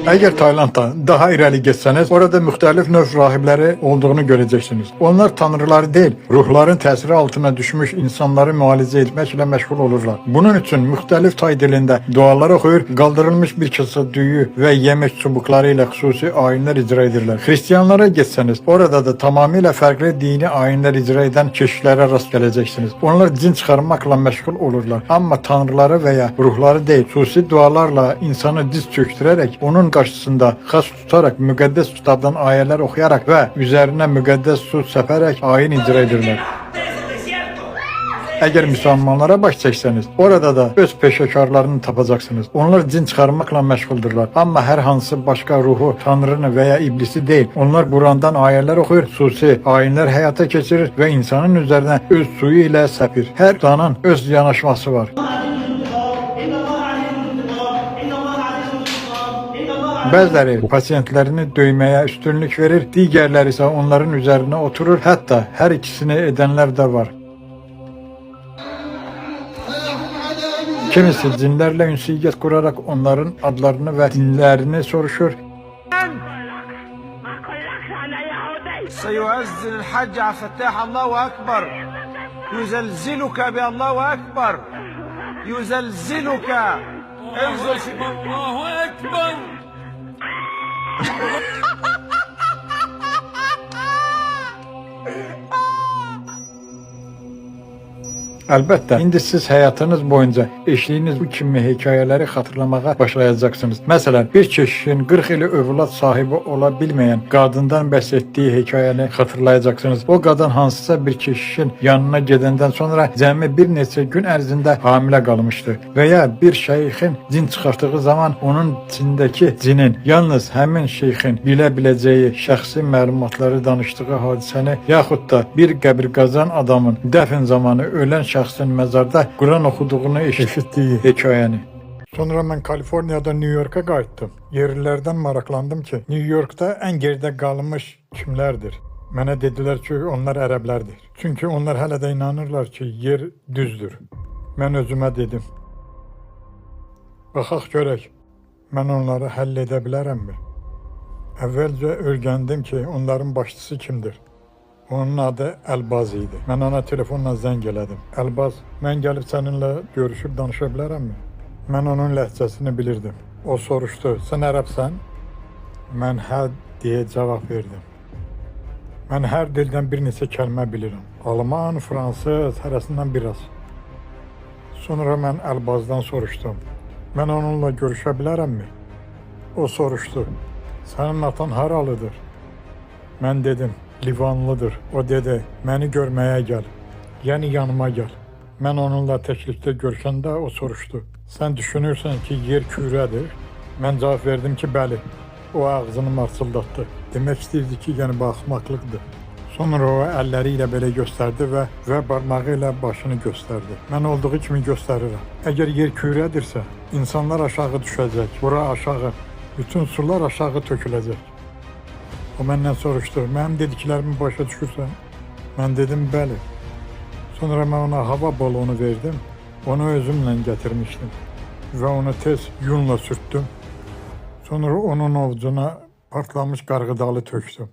Əgər Taylandda daha irəli getsəniz, orada müxtəlif növ rahibləri olduğunu görəcəksiniz. Onlar tanrıları deyil, ruhların təsiri altına düşmüş insanları müalicə etməklə məşğul olurlar. Bunun üçün müxtəlif tay dilində dualar oxuyur, qaldırılmış bir kasa düyü və yemək çubuqları ilə xüsusi ayinlər icra edirlər. Xristianlara getsəniz, orada da tamamilə fərqli dini ayinlər icra edən keşişlərə rast gələcəksiniz. Onlar cin çıxarmaqla məşğul olurlar, amma tanrıları və ya ruhları deyil, xüsusi dualarla insanı diz çöktürərək, onun qarşısında xas tutaraq, müqəddəs kitabdan ayələr oxuyaraq və üzərinə müqəddəs su səpərək ayin icra edirlər. Əgər müsəlmanlara baş çəksəniz, orada da öz peşəkarlarını tapacaqsınız. Onlar cin çıxarmaqla məşğuldurlar. Amma hər hansı başqa ruhu, tanrını və ya iblisi deyil. Onlar Qurandan ayələr oxuyur, xüsusi ayinlər həyata keçirir və insanın üzərinə öz suyu ilə səpir. Hər danın öz yanaşması var. Bəziləri pasientlərini döyməyə üstünlük verir, digərləri isə onların üzərinə oturur. Hətta hər ikisini edənlər də var. Kimisi cinlərlə ünsiyyət quraraq onların adlarını və dinlərini soruşur. سيؤذن الحج عبد الفتاح الله أكبر يزلزلك بالله أكبر يزلزلك انزل في الله أكبر. Əlbəttə, indi siz həyatınız boyunca eşitdiyiniz bu kimi hekayələri xatırlamağa başlayacaqsınız. Məsələn, bir keşişin 40 il övlad sahibi ola bilməyən qadından bəhs etdiyi hekayəni xatırlayacaqsınız. O qadın hansısa bir keşişin yanına gedəndən sonra cəmi bir neçə gün ərzində hamilə qalmışdı. Və ya bir şeyxin cin çıxartdığı zaman onun içindəki cinin yalnız həmin şeyxin bilə biləcəyi şəxsi məlumatları danışdığı hadisəni, yaxud da bir qəbir qazan adamın dəfn zamanı ölən şəxsin məzarda Quran oxuduğunu eşitdiyi hekayəni. Sonra mən Kaliforniyadan New Yorka qayıtdım. Yerlilərdən maraqlandım ki, New Yorkda ən geridə qalmış kimlərdir? Mənə dedilər ki, onlar ərəblərdir. Çünki onlar hələ də inanırlar ki, yer düzdür. Mən özümə dedim. Baxaq görək, mən onları həll edə bilərəmmi? Əvvəlcə öyrəndim ki, onların başçısı kimdir. Onun adı Əlbaz idi. Mən ona telefonla zəng elədim. Əlbaz, mən gəlib səninlə görüşüb danışa bilərəmmi? Mən onun ləhcəsini bilirdim. O soruşdu, sən ərəbsən? Mən hə deyə cavab verdim. Mən hər dildən bir neçə kəlmə bilirəm. Alman, fransız, hərəsindən biraz. Sonra mən Əlbazdan soruşdum. Mən onunla görüşə bilərəmmi? O soruşdu. Sənin atan haralıdır? Mən dedim, Livanlıdır. O dedi, məni görməyə gəl. Yəni yanıma gəl. Mən onunla təklikdə görüşəndə o soruşdu. Sən düşünürsən ki, yer kürədir? Mən cavab verdim ki, bəli. O ağzını marçıldatdı. Demək istəyirdi ki, yəni bu axmaqlıqdır. Sonra o əlləri ilə belə göstərdi və barmağı ilə başını göstərdi. Mən olduğu kimi göstərirəm. Əgər yer kürədirsə, insanlar aşağı düşəcək, bura aşağı, bütün sular aşağı töküləcək. O məndən soruşdu, mənim dediklərimi başa düşürsən? Mən dedim, bəli. Sonra mən ona hava balonu verdim, onu özümlə gətirmişdim və onu tez yunla sürtdüm. Sonra onun ovcuna partlamış qarğıdalı tökdüm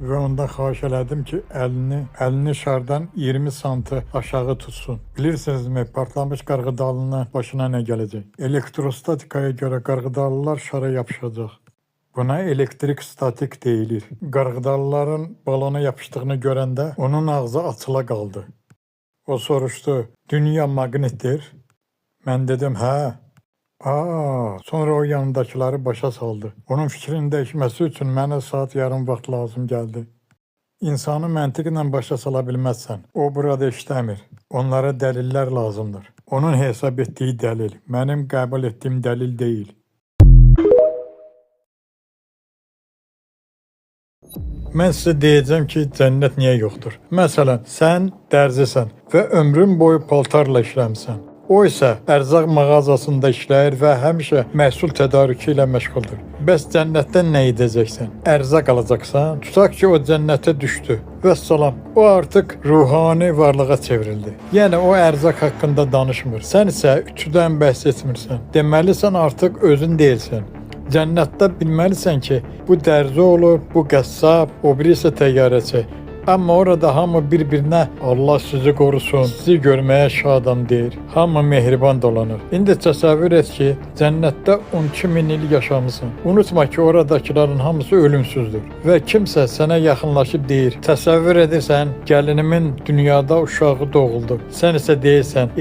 və ondan xahiş elədim ki, əlini şardan 20 santı aşağı tutsun. Bilirsinizmi, partlamış qarğıdalının başına nə gələcək? Elektrostatikaya görə qarğıdalılar şara yapışacaq. Buna elektrik statik deyilir. Qarğıdalıların balona yapışdığını görəndə onun ağzı açıla qaldı. O soruşdu, dünya maqnitdir? Mən dedim, hə. Aa, sonra o yanındakıları başa saldı. Onun fikrinin dəyişməsi üçün mənə saat yarım vaxt lazım gəldi. İnsanı məntiqlə başa sala bilməzsən. O burada işləmir. Onlara dəlillər lazımdır. Onun hesab etdiyi dəlil, mənim qəbul etdiyim dəlil deyil. Mən sizə deyəcəm ki, cənnət niyə yoxdur? Məsələn, sən dərzisən və ömrün boyu paltarla işləmisən. O isə ərzaq mağazasında işləyir və həmişə məhsul tədarükü ilə məşğuldur. Bəs cənnətdən nə edəcəksən? Ərzaq alacaqsan? Tutaq ki, o cənnətə düşdü. Vəssalam. O artıq ruhani varlığa çevrildi. Yəni o ərzaq haqqında danışmır. Sən isə ütüdən bəhs etmirsən. Deməli sən artıq özün deyilsən. Cənnətdə bilməlisən ki, bu dərzi olub, bu qəssab, o biri isə təyyarəçi. Amma orada hamı bir-birinə Allah sizi qorusun, sizi görməyə şadam deyir. Hamı mehriban dolanır. İndi təsəvvür et ki, cənnətdə 12 min il yaşamısan. Unutma ki, oradakıların hamısı ölümsüzdür və kimsə sənə yaxınlaşıb deyir: "Təsəvvür edirsən, gəlinimin dünyada uşağı doğuldu." Sən isə deyirsən: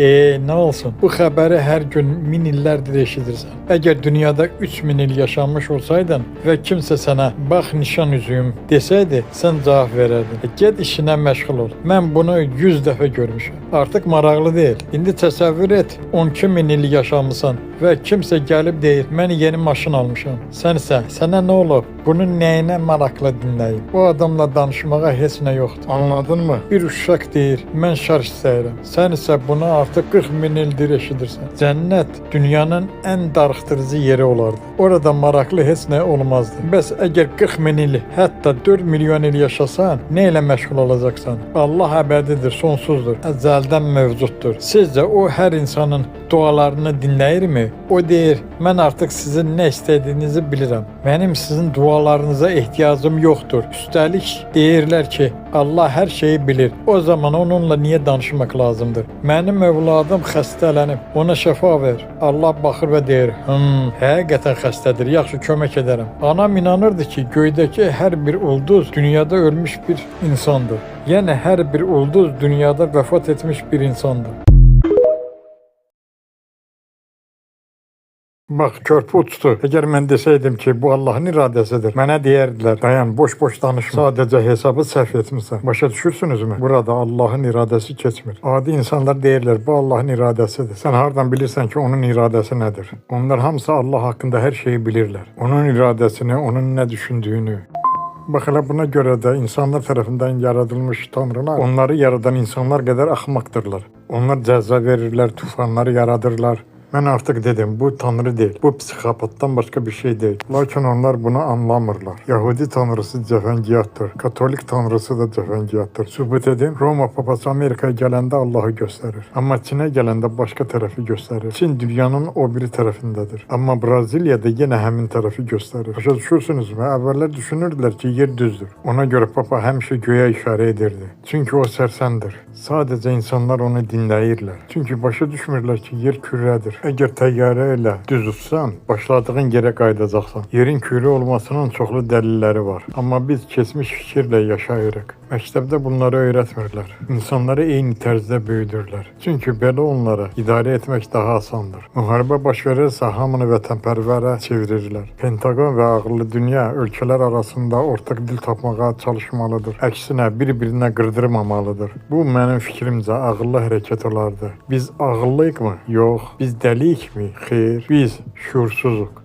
"Nə olsun? Bu xəbəri hər gün min illərdir eşidirsən." Əgər dünyada 3000 il yaşamış olsaydın və kimsə sənə "Bax nişan üzüyüm" desəydi, sən cavab verərdin: "Get işinə məşğul ol. Mən bunu 100 dəfə görmüşəm." Artıq maraqlı deyil. İndi təsəvvür et, 12 min il yaşamısan və kimsə gəlib deyir: "Mən yeni maşın almışam." Sən isə sənə nə olub? Bunun nəyinə maraqlı dinləyim? Bu adamla danışmağa heç nə yoxdur. Anladınmı? Bir uşaq deyir: "Mən şar istəyirəm." Sən isə bunu artıq 40 min ildir eşidirsən. Cənnət dünyanın ən darıxdırıcı yeri olardı. Orada maraqlı heç nə olmazdı. Bəs əgər 40 min il, hətta 4 milyon il yaşasan, nə ilə məşğul olacaqsan? Allah əbədidir, sonsuzdur, əzəldən mövcuddur. Sizcə o hər insanın dualarını dinləyirmi? O deyir: "Mən artıq sizin nə istədiyinizi bilirəm. Mənim sizin dualarınıza ehtiyacım yoxdur." Üstəlik deyirlər ki, Allah hər şeyi bilir. O zaman onunla niyə danışmaq lazımdır? Mənim övladım xəstələnib, ona şəfa ver. Allah baxır və deyir: Həqiqətən xəstədir, yaxşı kömək edərəm." Anam inanırdı ki, göydəki hər bir ulduz dünyada ölmüş bir insandır. Yəni hər bir ulduz dünyada vəfat etmiş bir insandır. Bax, körpü uçdu. Əgər mən desəydim ki, bu Allahın iradəsidir, mənə deyərdilər: "Dayan, boş-boş danışma. Sadəcə hesabı səhv etmisən." Başa düşürsünüzmü? Burada Allahın iradəsi keçmir. Adi insanlar deyirlər, bu Allahın iradəsidir. Sən hardan bilirsən ki, onun iradəsi nədir? Onlar hamısı Allah haqqında hər şeyi bilirlər. Onun iradəsini, onun nə düşündüyünü. Bax elə buna görə də insanlar tərəfindən yaradılmış tanrılar onları yaradan insanlar qədər axmaqdırlar. Onlar cəza verirlər, tufanları yaradırlar. Mən artıq dedim, bu tanrı deyil, bu psixopatdan başqa bir şey deyil. Lakin onlar bunu anlamırlar. Yahudi tanrısı cəfəngiyatdır, Katolik tanrısı da cəfəngiyatdır. Sübut edim, Roma papası Amerikaya gələndə Allahı göstərir. Amma Çinə gələndə başqa tərəfi göstərir. Çin dünyanın o biri tərəfindədir. Amma Braziliyada yenə həmin tərəfi göstərir. Başa düşürsünüzmü? Əvvəllər düşünürdülər ki, yer düzdür. Ona görə papa həmişə göyə işarə edirdi. Çünki o sərsəmdir. Sadəcə insanlar onu dinləyirlər. Çünki başa düşmürlər ki, yer kürədir. Əgər təyyarə ilə düz uçsan, başladığın yerə qayıdacaqsan. Yerin kürə olmasının çoxlu dəlilləri var. Amma biz keçmiş fikirlə yaşayırıq. Məktəbdə bunları öyrətmirlər. İnsanları eyni tərzdə böyüdürlər. Çünki belə onları idarə etmək daha asandır. Müharibə baş verirsə, hamını vətənpərvərə çevirirlər. Pentagon və ağıllı dünya ölkələr arasında ortaq dil tapmağa çalışmalıdır. Əksinə bir-birinə qırdırmamalıdır. Bu mənim fikrimcə ağıllı hərəkət olardı. Biz ağıllıyıqmı? Yox. Biz dəliyikmi? Xeyr. Biz şüursuzuq.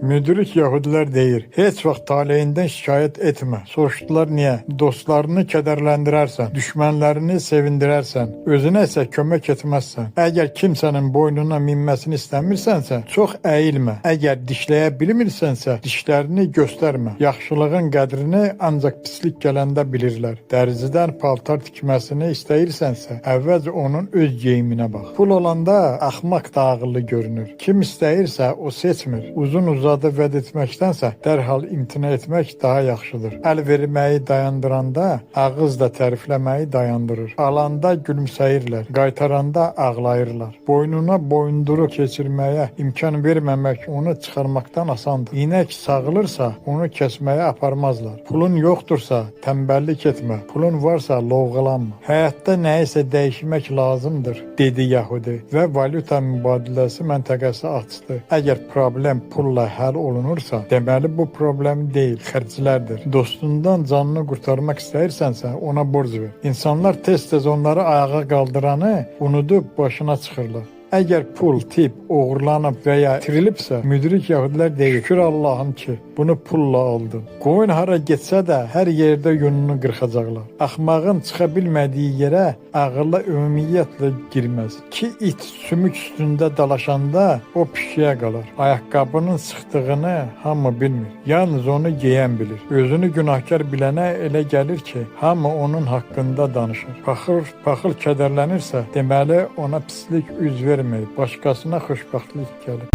Müdrik Yahudilər deyir: "Heç vaxt taleyindən şikayət etmə." Soruşdular: "Niyə?" "Dostlarını kədərləndirərsən, düşmənlərini sevindirərsən, özünə isə kömək etməzsən. Əgər kimsənin boynuna minməsini istəmirsənsə, çox əyilmə. Əgər dişləyə bilmirsənsə, dişlərini göstərmə. Yaxşılığın qədrini ancaq pislik gələndə bilirlər. Dərzidən paltar tikməsini istəyirsənsə, əvvəlcə onun öz geyiminə bax. Pul olanda axmaq da ağıllı görünür. Kim istəyirsə, o seçmir. Uzun uzadı vəd etməkdənsə, dərhal imtina etmək daha yaxşıdır. Əl verməyi dayandıranda, ağız da tərifləməyi dayandırır. Alanda gülümsəyirlər, qaytaranda ağlayırlar. Boynuna boyunduruq keçirməyə imkan verməmək onu çıxarmaqdan asandır. İnək sağılırsa, onu kəsməyə aparmazlar. Pulun yoxdursa, tənbəllik etmə. Pulun varsa, lovğalanma. Həyatda nəyisə dəyişmək lazımdır, dedi Yahudi və valyuta mübadiləsi məntəqəsi açdı. Əgər problem pulla həll olunursa, deməli bu problem deyil, xərclərdir. Dostundan canını qurtarmaq istəyirsənsə, ona borc ver. İnsanlar tez-tez onları ayağa qaldıranı unudub başına çıxırlar. Əgər pul, tip oğurlanıb və ya itirilibsə, müdrik yahudilər deyir: "Şükür Allahım ki, bunu pulla aldım." Qoyun hara getsə də hər yerdə yununu qırxacaqlar. Axmağın çıxa bilmədiyi yerə ağıllı ümumiyyətlə girməz. İki it sümük üstündə dalaşanda o pişiyə qalar. Ayaqqabının sıxdığını hamı bilmir. Yalnız onu geyən bilir. Özünü günahkar bilənə elə gəlir ki, hamı onun haqqında danışır. Paxıl kədərlənirsə, deməli ona pislik üz verməyib. gəlmir, başqasına xoşbəxtlik gəlir.